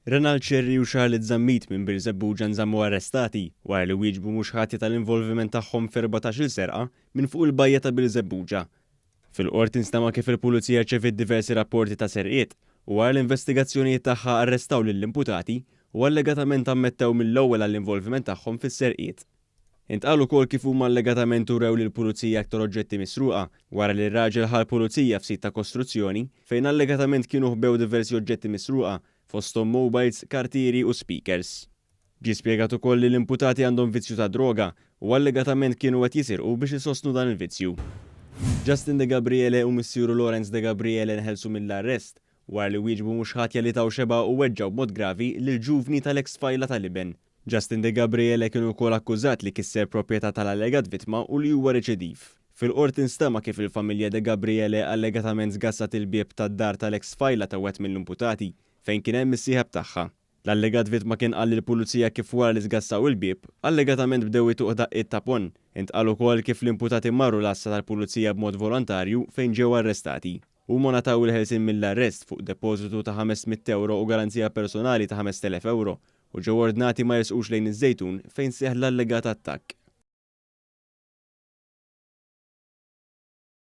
Renald Scerri u Charlotte Zammit minn Birżebbuġa nżammu arrestati wara li wieġbu mhux ħatja tal-involviment tagħhom f'erbatax-il serqa minn fuq il-bajja ta' Birżebbuġa. Fil-Qorti nstema' kif il-Pulizija rċeviet diversi rapporti ta' serqiet u wara l-investigazzjonijiet tagħha arrestaw lill-imputati u allegatament ammettew mill-ewwel għall-involviment tagħhom fis-serqiet. Intqal ukoll kif huma allegatament urew lill-Pulizija aktar oġġetti misruqa wara li r-raġel ħa l-Pulizija f'sit ta' kostruzzjoni fejn allegatament kienu ħbew diversi oġġetti misruqa fosthom mobiles, kartieri u speakers. Ġie spjegat ukoll li l-imputati għandhom vizzju ta' droga u allegatament kienu qed jisirqu biex isostnu dan il-vizzju. Justin Degabriele u missieru Lawrence Degabriele nħelsu mill-arrest wara li wieġbu mhux ħatja li taw xebgħa u weġġgħu b'mod gravi lil ġuvni tal-eks tfajla tal-iben. Justin Degabriele kien ukoll akkużat li kisser proprjetà tal-allegat vittma u li huwa reċidiv. Fil-Qorti nstema' kif il-familja Degabriele allegatament żgassat il-bieb tad-dar tal-eks tfajla ta' wieħed mill-imputati, fejn kien hemm is-sieħeb tagħha. L-allegat vittma kien qal lill-Pulizija kif wara li żgassaw il-bieb, allegatament bdew ituh daqqiet ta' ponn. Intqal ukoll kif l-imputati marru l-għassa tal-Pulizija b'mod volontarju fejn ġew arrestati. Huma ngħataw il-ħelsien mill-arrest fuq depożitu ta' 500 ewro u garanzija personali ta' 5,000 ewro u ġew ordnati ma jersqux lejn iż-Żejtun fejn seħħ l-allegat attakk.